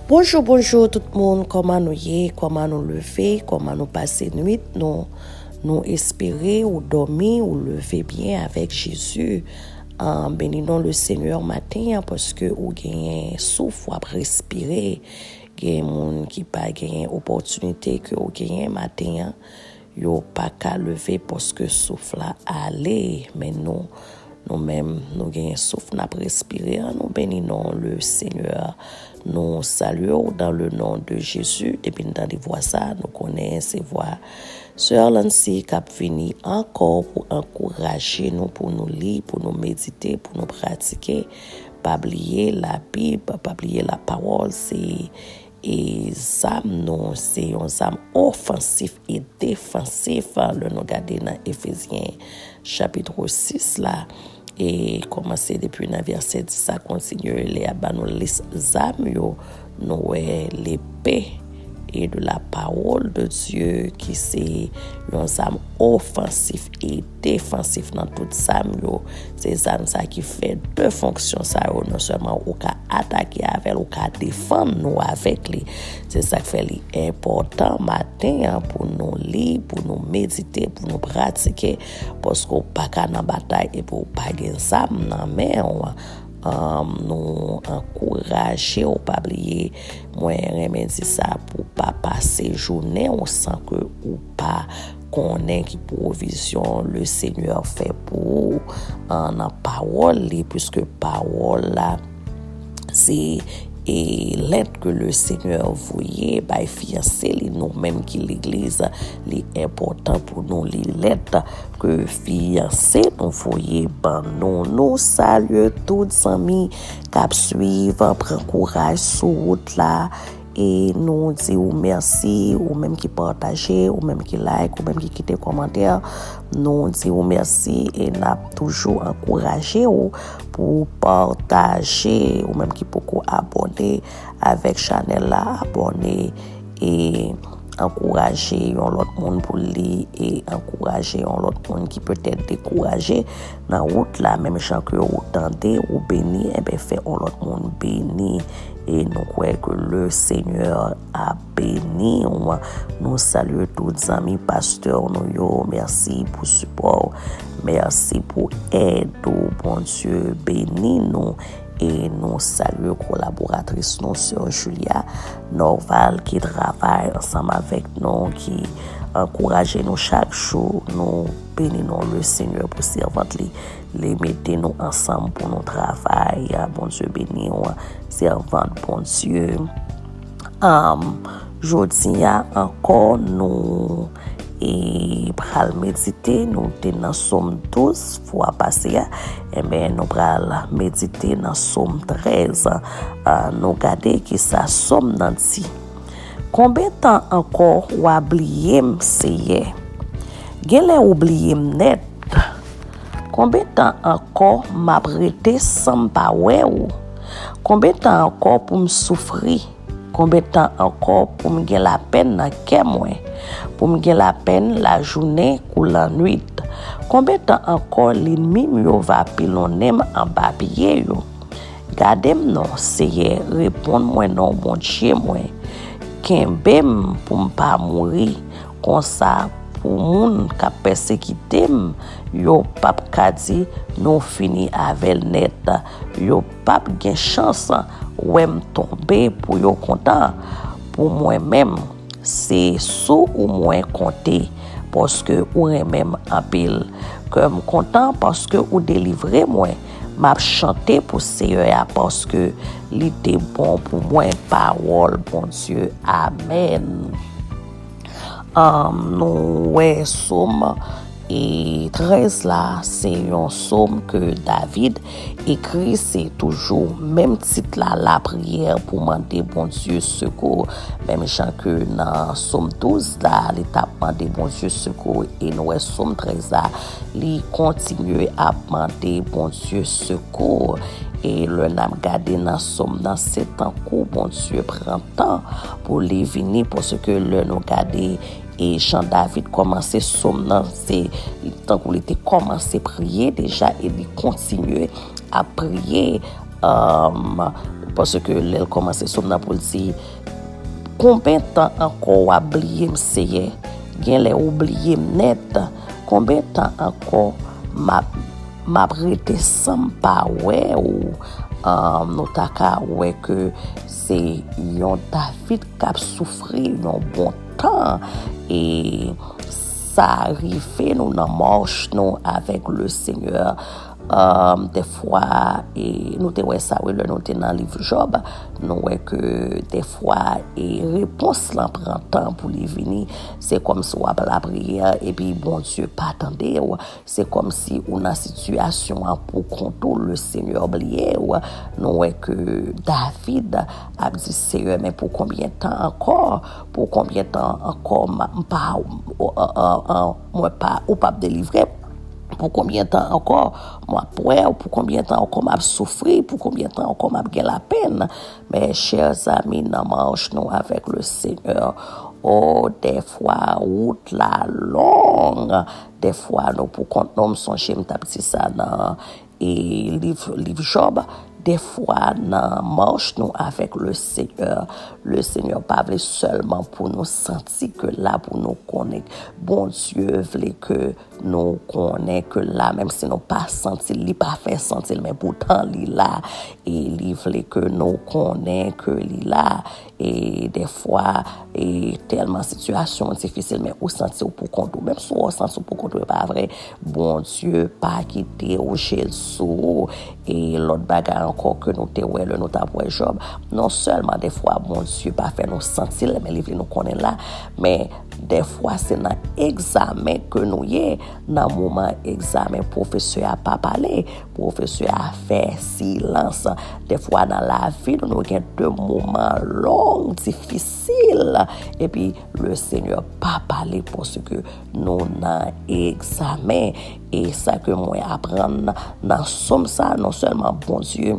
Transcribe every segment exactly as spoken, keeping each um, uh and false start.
Bonjou, bonjou tout moun, kòman nou ye, kòman nou leve, kòman nou pase nwit nou? Nou espere ou dòmi, ou leve byen avèk Jezi. Ah, beni non le Seigneur maten an, paske ou genyen souf, w ap respire. Gen moun ki pa genyen opòtinite ke ou genyen maten an. Yo pa ka leve paske souf la ale, men nou, nou menm, nou genyen souf, n ap respire, an nou beni non le Seigneur. Nou salye w dans le nom de Jésus. Depi n tande vwa sa, nou konnen se vwa Sè Lancy k ap vini ankò pou ankouraje nou, pou nou li, pou nou medite, pou nou pratike. Pa bliye Labib, pa bliye lapawòl, se e zam nou, se yon zam ofansif e defansif. Lè nou gade nan Efezyen chapit sis la, e kòmanse depi nan vèsè dis a kontinye, li ap ba nou lis zam yo, nou wè lepe e de la parole de Dieu, ki se yon zam ofansif e defansif nan tout zam yo. Se zam sa ki fè de fonksyon sa yo. Non sèlman ou ka atake avè l, ou ka defann nou avèk li. Se sa k fè li enpòtan maten an pou nou li, pou nou medite, pou nou pratike, paske w pa ka nan batay epi w pa gen zam nan men w. Anm, nou ankouraje w, pa bliye, mwen renmen di sa, pou w pa pase jounen w san ke ou pa konnen ki pwovizyon le Seigneur fè pou ou, an, nan pawòl li, piske pawòl la, se, e, lèt ke le Seigneur voye bay fiyanse li, nou menm ki legliz, li enpòtan pou nou li lèt ke fiyanse nou voye ban nou. Nou salye tout zanmi k ap swiv, pran kouraj sou wout la. E nou di w mèsi, ou menm ki pataje, ou menm ki like, ou menm ki kite kòmantè. Nou di w mèsi e n ap toujou ankouraje w pou w pataje. Ou menm ki poko abòne avèk chanèl la, abòne e ankouraje yon lòt moun pou l li e ankouraje yon lòt moun ki petèt dekouraje nan wout la, menm jan ke ou tande, ou beni, enben fè yon lòt moun beni. E nou kwè ke le Seigneur ap beni w. Nou salye tout zanmi pastè nou yo. Mèsi pou sipò w. Mèsi pou èd ou. Bondye beni nou. E nou salye kolaboratris nou, sè Julia Norval, ki travay ansanm avèk nou, ki ankouraje nou chak jou. Nou beni non le Seigneur pou sèvant li. Li mete nou ansanm pou nou travay. Bondye beni w, sèvant Bondye. Am, jodi a ankò, nou e pral medite, nou te nan Sòm douz fwa pase a, enben, nou pral medite nan Sòm trèz. A, nou gade kisa Sòm nan di. Konbyen tan ankò w a bliye m, Seyè? Genlè ou bliye m nèt. Konbyen tan ankò m ap rete san m pa wè w? Konbyen tan ankò pou m soufri? Konbyen tan ankò pou m gen lapèn nan kè mwen, pou m gen lapèn lajounen kou lannwit? Konbyen tan ankò lènmi m yo va pilonnen m anba pye yo? Gade m non, Seyè, reponn mwen non, Bondye mwen. Kenbe m pou m pa mouri. Konsa, pou moun k ap pèsekite m, yo p ap ka di, nou fini avè l nèt. Yo p ap gen chans wè m tonbe pou yo kontan. Pou mwen menm, se sou ou mwen konte, paske ou renmen m anpil. Kè m kontan paske ou delivre mwen. M ap chante pou Seyè a, paske li te bon pou mwen. Pawòl Bondye. Amèn. Ahn, nou wè Sòm e trèz la, se yon sòm ke David ekri, se toujou menm tit la, lapriyè pou mande Bondye sekou. Menm jan ke nan Sòm douz la, li t ap mande Bondye sekou, e nou wè Sòm trèz la, li kontinye ap mande Bondye sekou. E lè n ap gade nan Sòm nan, se tankou Bondye pran tan pou li vini, paske lè nou gade e jan David kòmanse Sòm nan, se tankou li te kòmanse priye deja e li kontinye ap priye, um, Paske lè l kòmanse sòm nan pou l di, "Konbyen tan ankò w ap bliye m, Seyè? Gen lè ou bliye m nèt. Konbyen tan ankò m ap, m ap rete san m pa wè w?" Ahn, nou ta ka wè ke se yon David k ap soufri yon bon tan. E sa rive nou nan mach nou avèk le Senyè. Ahn, dèfwa, e nou te wè sa, wi, lè nou te nan liv Jòb, nou wè ke dèfwa, e repons lan pran tan pou li vini. Se kòmsi w ap lapriyè, epi Bondye pa tande w. Se kòmsi ou nan sitiyasyon an pou kont ou, le Senyè bliye w. Nou wè ke David ap di, "Seyè, men pou konbyen tan ankò? Pou konbyen tan ankò m, m pa, o, o, o, o, mwen pa, ou p ap delivre m? Pou konbyen tan ankò m ap pè w? Pou konbyen tan ankò m ap soufri? Pou konbyen tan ankò m ap gen lapenn?" Men, chè zanmi, nan mach nou avèk le Senyè, o, dèfwa wout la long. Dèfwa nou pou kont nou, m sonje m t ap di sa nan, e, liv, liv Jòb. Dèfwa nan mach nou avèk le Senyè, le Senyè pa vle sèlman pou nou santi ke la, pou nou konnen. Bondye vle ke nou konnen ke la, menm si nou pa santi l, li pa fè santi l, men poutan li la, e li vle ke nou konnen ke li la. E dèfwa, e tèlman sitiyasyon an difisil, men ou santi w pou kont ou. Menm si w santi w pou kont ou, e pa vre, Bondye pa kite w, Jezi. E lòt bagay ankò ke nou te wè lè nou t ap wè Jòb, non sèlman dèfwa Bondye pa fè nou santi l, men li vle nou konnen la, men dèfwa se nan egzamen ke nou ye. Nan moman egzamen, pwofesè a pa pale, pwofesè a fè silans. Dèfwa nan lavi nou, nou gen de moman long, difisil, epi le Senyè pa pale paske nou nan egzamen. E sa ke mwen aprann nan sòm sa, non sèlman Bondye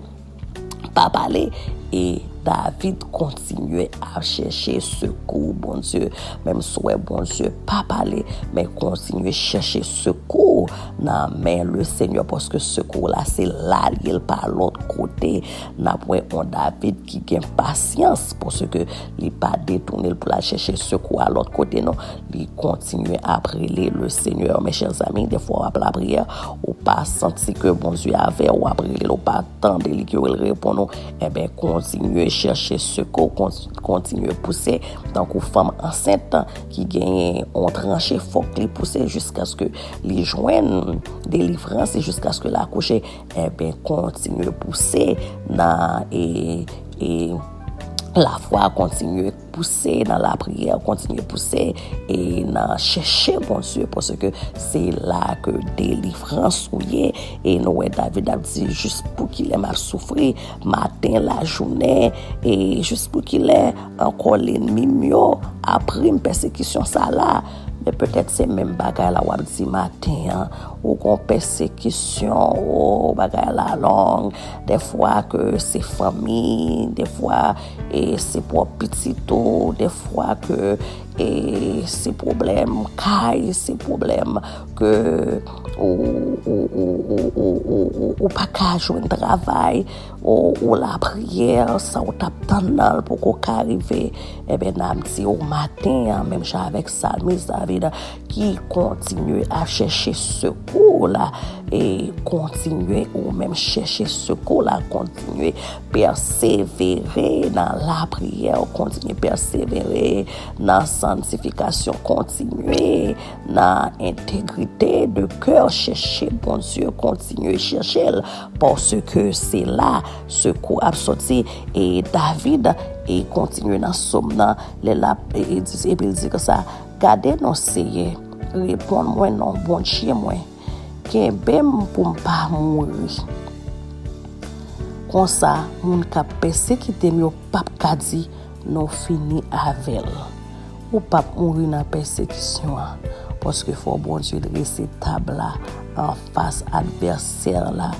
pa pale, e David kontinye ap chèche sekou Bondye. Menm si w wè Bondye pa pale, men kontinye chèche sekou nan men le Senyè, paske sekou la se la l ye, l pa lòt kote. N ap wè yon David ki gen pasyans, paske li pa detounen l pou l al chèche sekou a lòt kote, non. Li kontinye ap rele le Senyè. Men chè zanmi, dèfwa w ap lapriyè, ou pa santi ke Bondye avè w, w ap rele l, ou pa tande li, ke l reponn ou. Enben, kontinye chèche sekou, kon-, kontinye pouse, tankou fanm ansent ki genyen yon tranche, fòk li pouse jiskaske li jwenn delivrans, e jiskaske l akouche. Enben, kontinye pouse nan, e, e, lafwa, kontinye pouse nan lapriyè, kontinye pouse e nan chèche Bondye, paske se la ke delivrans ou ye. E nou wè David ap di, "Jis pou kilè m ap soufri, maten, lajounen, e jis pou kilè ankò lènmi m yo ap ri m pèsekisyon sa la?" Men petèt se menm bagay la w ap di maten an. Ou gon pèsekisyon, o, bagay la long. Dèfwa ke se fanmi, dèfwa, e, se pwòp pitit ou, dèfwa ke, e, se pwoblèm kay, se pwoblèm ke ou, ou, ou pa ka jwenn travay, ou, ou lapriyè, sa w t ap tann nan, l poko ka rive. Enben, n ap di w maten an, menm jan avèk salmis David, ki kontinye ap chèche sekou la, e kontinye ou menm chèche sekou la, kontinye pèsevere nan lapriyè, kontinye pèsevere nan santifikasyon, kontinye nan entegrite de kè, chèche Bondye, kontinye chèche l, paske se la sekou ap soti. E David, e kontinye nan sòm nan, lè l ap, e, e di, epi l di konsa, "Gade non, Seyè, reponn mwen non, Bondye mwen, kenbe m pou m pa mouri. Konsa, moun k ap pèsekite m yo p ap ka di, 'Nou fini avè l.'" Ou p ap mouri nan pèsekisyon an, paske fò Bondye drese tab la anfas advèsè la.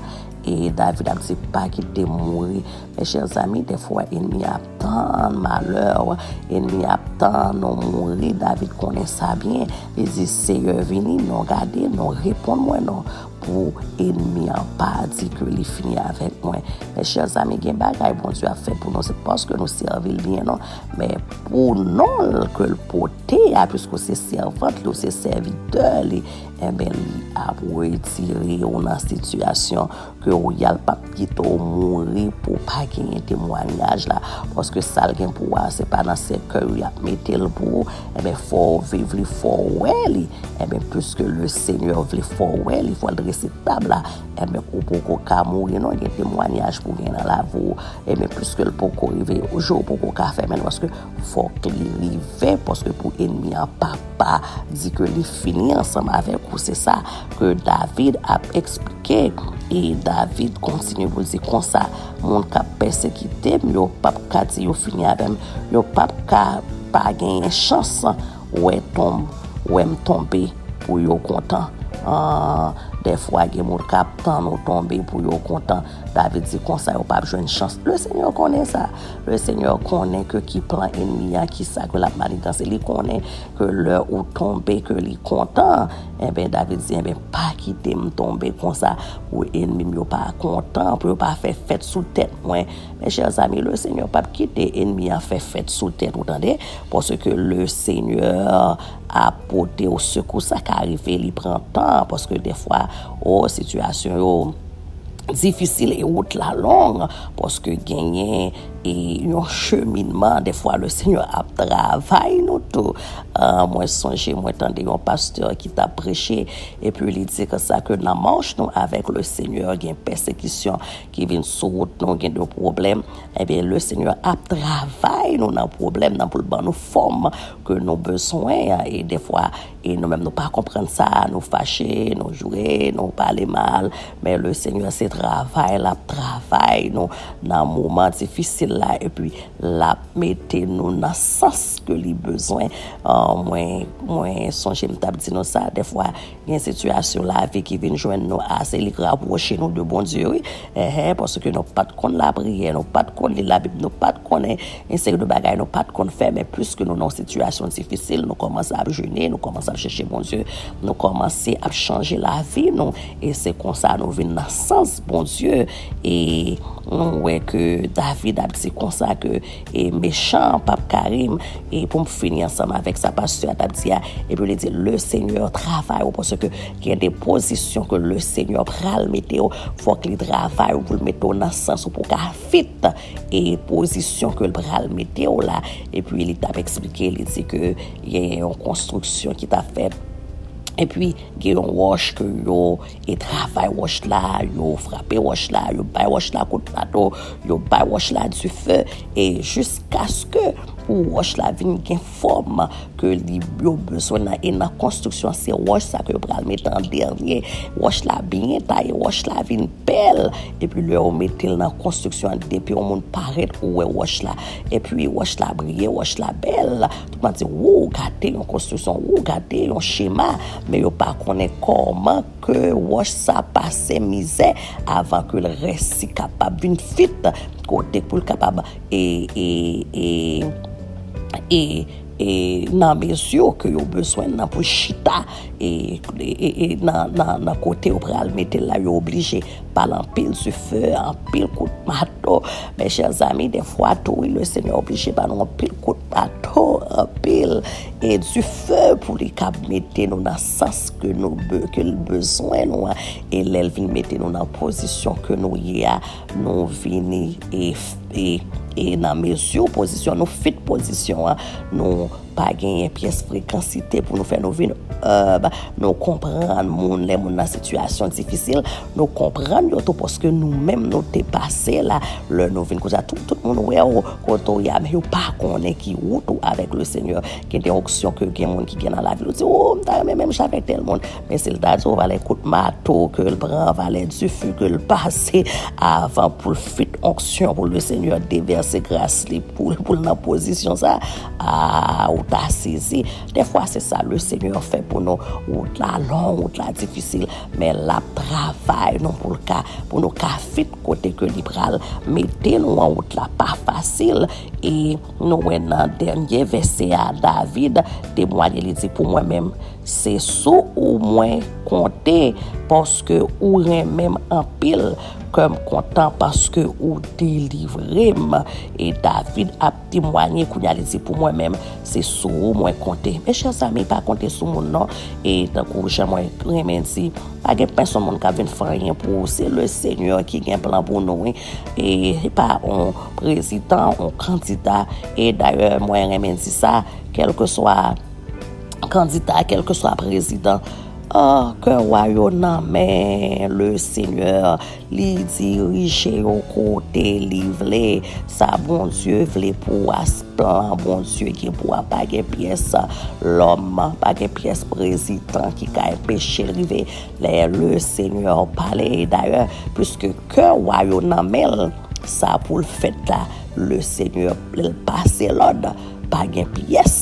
E David ap di, "Pa kite m mouri." Men chè zanmi, dèfwa ènmi ap tann malè, ènmi ap tann nou mouri. David konnen sa byen. Li di, "Seyè, vini non, gade non, reponn mwen non. pou enmi an pa di ke li fini avèk mwen. Mes chers amis, gen bagay Bondye ap fè pou nou, se paske nou sèvi l byen, non. Men pou non l ke l pote a, piske w se sèvant li, w se sèvitè li, enben, li ap retire w nan sitiyasyon ke w ye a, l p ap kite w mouri pou w pa genyen temwayaj la. Paske sa l gen pou w a, se pa nan sèkèy ou y ap mete l pou ou. Enben, fò w viv li, fò w wè li. Enben, piske le Senyè vle fò w wè li, fò l drese tab la. Enben, ou poko ka mouri, non, gen temwayaj pou gen nan lavi w. Enben, piske l poko rive, jou w poko ka fèmen l, paske fòk li rive, paske pou enmi an pa pa di ke li fini ansanm avèk ou. Se sa ke David ap eksplike. E David kontinye pou l di konsa, moun k ap pèsekite m, yo p ap ka di yo fini avè m, yo p ap ka pa genyen chans wè tonm, wè m tonbe pou yo kontan. Ah, dèfwa, gen moun k ap tann ou tonbe pou yo kontan. David di konsa, yo p ap jwenn chans. Le Senyè konnen sa. Le Senyè konnen ke ki plan enmi an, ki sa ke l ap maniganse. Li konnen ke lè ou tonbe, ke li kontan. Enben, David di, enben, pa kite m tonbe konsa pou enmi m yo pa kontan, pou yo pa fè fèt sou tèt mwen. Mes chers amis, le Senyè p ap kite enmi an fè fèt sou tèt ou, tande, paske le Senyè ap pote w sekou. Sa ka rive, li pran tan, paske dèfwa, o, sitiyasyon yo difisil e wout la long, paske genyen e yon cheminman, dèfwa le Senyè ap travay nou tou. Ah, mwen sonje, mwen tande yon pastè ki t ap preche, epi li di konsa ke nan mach nou avèk le Senyè, gen pèsekisyon ki vin sou wout nou, gen de pwoblèm. Ebyen, le Senyè ap travay nou nan pwoblèm nan pou l ban nou fòm ke nou bezwen an. E dèfwa, e nou menm nou pa konprann sa, nou fache, nou joure, nou pale mal. Men le Senyè se travay l ap travay nou nan moman difisil la, epi l ap mete nou nan sans ke li bezwen. Ah, mwen, mwen sonje m t ap di nou sa, dèfwa, gen sitiyasyon lavi ki vin jwenn nou ase, li rapwoche nou de Bondye, wi. Enhen, paske nou pa t konn lapriyè, nou pa t konn li Labib, nou pa t konnen yon seri de bagay nou pa t konn fè, men piske nou nan yon sitiyasyon difisil, nou kòmanse ap jene, nou kòmanse ap chèche Bondye, nou kòmanse ap chanje lavi nou, e se konsa nou vin nan sans Bondye. E nou wè ke David ap di konsa ke, e mechan p ap kare m, e pou m fini ansanm avèk sa pastè a t ap di a, epi li di, le Senyè travay ou, paske gen de pozisyon ke le Senyè pral mete w, fòk li travay ou pou l mete w nan sans ou pou w ka fit e pozisyon ke l pral mete w la. Epi li t ap eksplike, li di ke gen yon konstriksyon ki t ap fèt. Epi gen yon wòch ke yo e travay wòch la, yo frape wòch la, yo bay wòch la kout mato, yo bay wòch la dife, e jiskaske pou wòch la vin gen fòm ke li, yo bezwen nan, e nan konstriksyon, se wòch sa ke yo pral mete an dènye. Wòch la byen taye, wòch la vin bèl, epi lè yo mete l nan konstriksyon an, depi yon moun parèt, ou wè wòch la, epi wòch la briye, wòch la bèl, tout moun di, wou, gade yon konstriksyon, wou, gade yon chema, men yo pa konnen kòman ke wòch sa pase mizè avan ke l resi kapab vin fit kote pou l kapab e, e, e, e, e nan mezi ke yo bezwen nan pou chita e, e, e, e nan, nan, nan kote yo pral mete l la, yo oblije pale anpil dife, anpil kout mato. Mes chers amis, dèfwa tou, wi, le Senyè oblije ba nou anpil kout mato, anpil e dife pou li kab mete nou nan sans ke nou be-, ke l bezwen nou an. E lè l vin mete nou nan pozisyon ke nou ye a, nou vini e, e, e nan mezi pozisyon, nou fit pozisyon an, nou pa genyen pyès frekansite pou nou fè nou vin, euh, nou konprann moun, lè moun nan sitiyasyon difisil, nou konprann yo tou, paske nou menm nou te pase la, lè nou vin konsa, tout, tout moun wè w kote w ye a, men yo pa konnen ki wout ou avèk le Senyè. Gen de onksyon ke gen moun ki gen nan lavi, ou di, o, m ta renmen menm jan avèk tèl moun. Men si l ta di w valè kout mato ke l pran, valè dife ke l pase avan pou l fit onksyon, pou le Senyè devèse gras li pou, pou l nan pozisyon sa, a, ou ta sezi. Dèfwa se sa le Senyè fè pou nou. Wout la long, wout la difisil, men l ap travay nou pou l ka, pou nou ka fit kote ke li pral mete nou an. Wout la pa fasil. E nou wè nan dènye vèsè a, David temwaye, li di, pou mwen menm, Se sou ou mwen konte, paske ou renmen m anpil. Kè m kontan paske ou delivre m. E David ap temwanye kounye a, li di, pou mwen menm, se sou ou mwen konte. Mechè zanmi, pa konte sou moun non. E tankou jan mwen renmen di, pa gen pèsonn moun k ap vin fè anyen pou ou. Se Lesenyè ki gen plan pou nou, wi. E se pa yon prezidan, yon kandida. E dayè, mwen renmen di sa, kèlkeswa kandida, kèlkeswa prezidan, ah, kè wa yo nan men Lesenyè, li dirije yo kote li vle. Sa Bondye vle pou w a, plan Bondye gen pou w a, pa gen pyès lòm, pa gen pyès prezidan ki ka enpeche l rive lè Lesenyè pale. Dayè, piske kè wa yo nan men l, sa pou l fèt la, Lesenyè, lè l pase lòd, pa gen pyès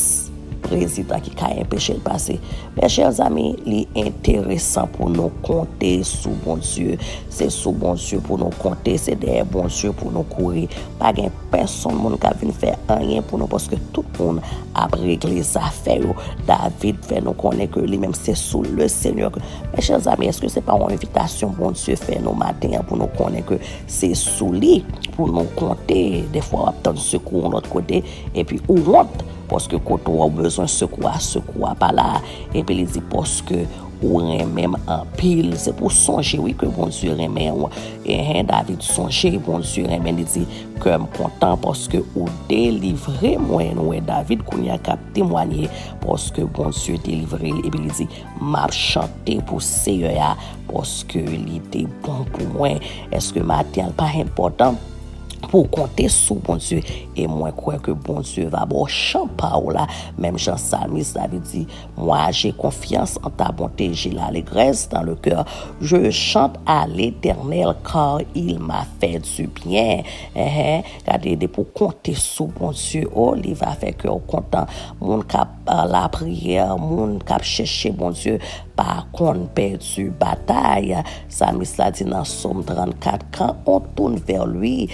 prezidan ki ka enpeche l pase. Mechè zanmi, li enteresan pou nou konte sou Bondye. Se sou Bondye pou nou konte, se dèyè Bondye pou nou kouri. Pa gen pèsonn moun k ap vin fè anyen pou nou, paske tout moun ap regle zafè yo. David fè nou konnen ke li menm se sou Lesenyè ke, mechè zanmi, èske se pa yon envitasyon Bondye fè nou maten an pou nou konnen ke se sou li pou nou konte? Defwa w ap tann sekou yon lòt kote, epi ou wont, paske kote w bezwen sekou a, sekou a pa la. Epi li di, paske ou renmen m anpil. Se pou sonje, wi, ke Bondye renmen w. Enhen, David sonje Bondye renmen, li di, kè m kontan paske ou delivre mwen. Nou wè David kounye a k ap temwanye paske Bondye delivre l. Epi li di, m ap chante pou Seyè a, paske li te bon pou mwen. Èske maten an pa enpòtan pou w konte sou Bondye? E mwen kwè ke Bondye va ba w chan pa w la. Menm jan salmis David di, moi, j'ai confiance en ta bonté, j'ai l'allégresse dans le cœur. Je chante à l'Éternel, car il m'a fait du bien. Enhen, gade, depi w konte sou Bondye, o, li va fè kè w kontan. Moun k ap, euh, lapriyè, moun k ap chèche Bondye, pa konn pèdi batay. Salmis la di nan Sòm trannkat, quand on tourne vers lui,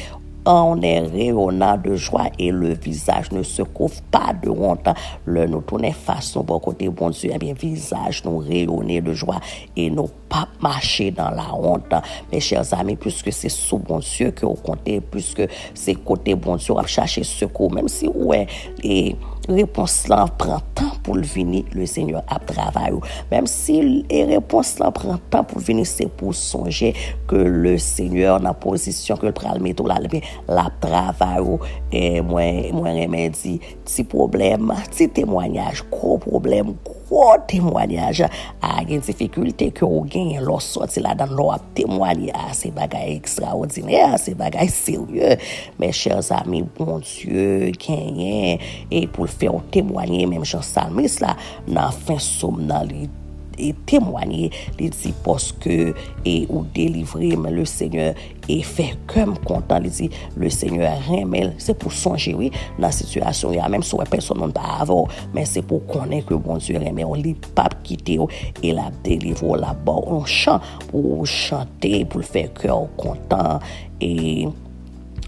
on est rayonnant de joie et le visage ne se couvre pas de honte. Lè nou tounen fas nou bò kote Bondye, ebyen, vizaj nou reyone de jwa e nou p ap mache nan lawont. Mechè zanmi, piske se sou Bondye ke w konte, piske se kote Bondye w ap chache sekou. Menm si w wè, e, repons lan pran tan pou l vini, Lesenyè ap travay ou. Menm si, e, repons lan pran tan pou l vini, se pou w sonje ke Lesenyè nan pozisyon ke l pral mete w la, ebyen, l ap travay ou. E mwen, mwen renmen di, ti pwoblèm, ti temwanyaj, gwo pwoblèm, gwo temwanyaj. A, gen difikilte ke w genyen lè w sòti ladan l, lè w ap temwanye. A, se bagay ekstraòdinè, se bagay serye. Mechè zanmi, Bondye genyen e pou l fè w temwanye, menm jan salmis la, nan fen sòm nan, li e temwanye, li di, paske e ou delivre m, Lesenyè, e fè kè m kontan, li di, Lesenyè renmen l. Se pou w sonje, wi, nan sitiyasyon w ye a, menm si w wè pèsonn moun pa avè w, men se pou w konnen ke Bondye renmen w, li p ap kite w, e l ap delivre w, l ap ba w yon chan pou w chante, pou l fè kè w kontan. E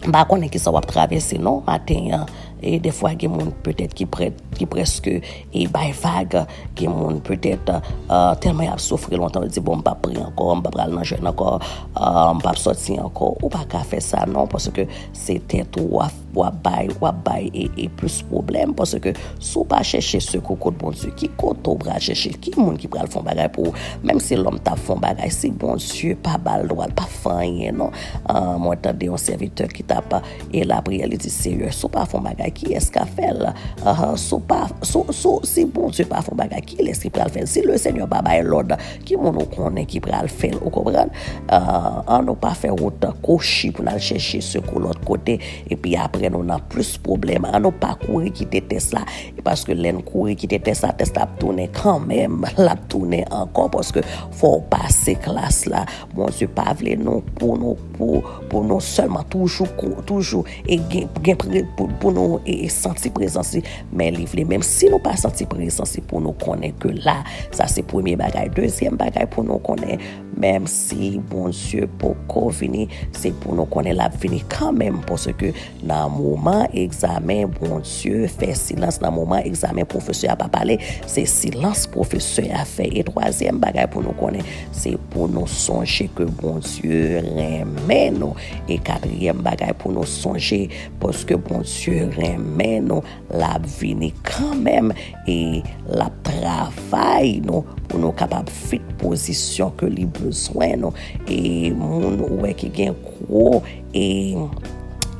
m pa konnen kisa w ap travèse non maten an. E defwa gen moun petèt ki prè, ki prèske e bay vag. Gen moun petèt, euh, tèlman y ap soufri lontan, yo di, bon, m p ap priye ankò, m p ap al nan jèn ankò, euh, m p ap sòti ankò. Ou pa ka fè sa non, paske se tèt ou w ap, w ap bay, w ap bay e, e plis pwoblèm, paske si w pa chèche sekou kot Bondye, ki kote w pral chèche? Ki moun ki pral fè yon bagay pou ou? Menm si lòm t ap fè yon bagay, si Bondye pa ba l dwa, l p ap fè anyen non. Ah, mwen tande yon sèvitè ki t ap e lapriyè, li di, Seyè, si w pa fè yon bagay, kiyès k ap fè l? Ahan, si w pa, si, si, si Bondye pa fè yon bagay, kilès ki pral fè l? Si Lesenyè pa bay lòd, ki moun ou konnen ki pral fè l? Ou konprann? Ah, ann nou pa fè wout kwochi pou n al chèche sekou lòt kote, epi apre nou nan plis pwoblèm. Ann nou pa kouri kite tès la, e paske lè n kouri kite tès la, tès la ap tounen kanmenm, l ap tounen ankò, paske fò w pase klas la. Bondye pa vle nou pou nou, pou, pou nou sèlman toujou kou-, toujou e gen, gen pre-, pou, pou nou e, e santi prezans li, men li vle menm si nou pa santi prezans li pou nou konnen ke la, sa se premye bagay. Dezyèm bagay pou nou konnen, Menm si Bondye poko vini, se pou nou konnen l ap vini kanmenm, paske nan moman egzamen, Bondye fè silans. Nan moman egzamen, pwofesè a pa pale, se silans pwofesè a fè. E twazyèm bagay pou nou konnen, se pou nou sonje ke Bondye renmen nou. E katriyèm bagay pou nou sonje, paske Bondye renmen nou, l ap vini kanmenm e l ap travay nou pou nou kapab fit pozisyon ke li bezwen nou. E moun ou wè ki gen gwo e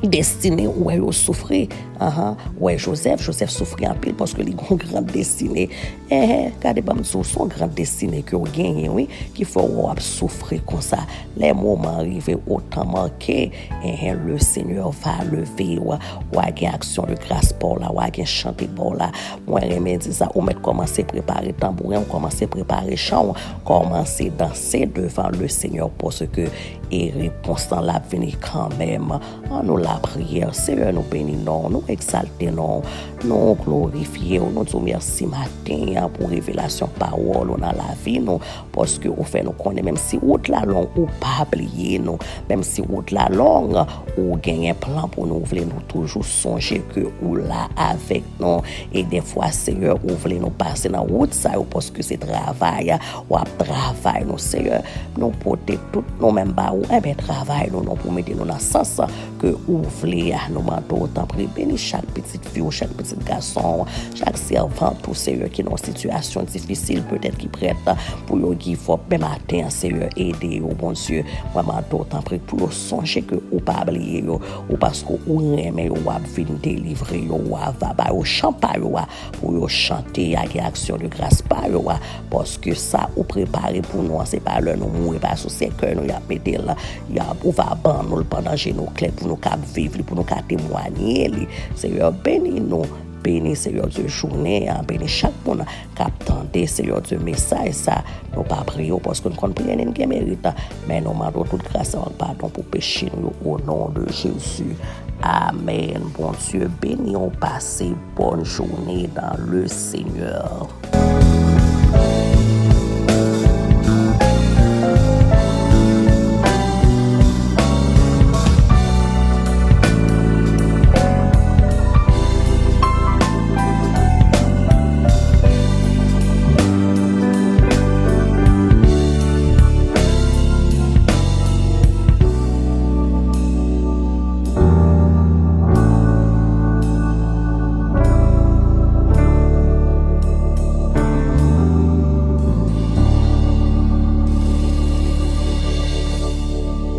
destine, ou wè yo soufri. Ahan, ou wè Joseph, Joseph soufri anpil paske li gon gran destine. Enhen, gade ban m di w, se yon gran destine ke w genyen, wi, ki fè w ap soufri konsa. Lè moman rive, o tan manke, enhen, le Seigneur va lever, w a, w a gen aksyon de gras pa w la, w a gen chante pa w la. Mwen renmen di sa, ou mèt kòmanse prepare tanbouren, ou kòmanse prepare chan, ou kòmanse danse devan le Seigneur, paske e repons lan l ap vini kanmenm. An nou lapriyè, Seyè, nou beni non w, nou egzalte non w, nou glorifye w, nou di w mèsi maten an pou revelasyon pawòl ou nan lavi nou, paske ou fè nou konnen menm si wout la long, ou pa bliye nou. Menm si wout la long, ou genyen plan pou nou, ou vle nou toujou sonje ke ou la avèk nou. E dèfwa, Seyè, ou vle nou pase nan wout sa yo, paske se travay, w ap travay nou, Seyè. Nou pote tout nou menm ba ou, enben travay nou non pou mete nou nan sans ke ou vle a. Nou mande w tanpri, beni chak pitit fi w, chak pitit gason w, chak sèvant ou, Seyè, ki nan yon sitiyasyon difisil, petèt ki prèt pou yo give up. Men maten an, Seyè, ede yo, Bondye. Mwen mande w tanpri pou yo sonje ke ou pa bliye yo, ou paske ou renmen yo, w ap vin delivre yo, w a va ba yo chan pa yo a, pou yo chante a, gen aksyon de gras pa yo a, paske sa ou prepare pou nou an, se pa lè nou mouri, pa sou sèkèy nou y ap mete l, y ap, ou va ban nou l pandan je nou klè, pou nou ka viv li, pou nou ka temwanye li. Seyè, beni nou, beni, Seyè Dye, jounen an, beni chak moun k ap tande, Seyè Dye, mesaj sa. Nou pa priye w paske n konn priye ni n gen merit, men nou mande w tout gras ak padon pou peche nou yo, o non de Jezi. Amèn. Bondye beni w, pase bòn jounen dans le Seigneur.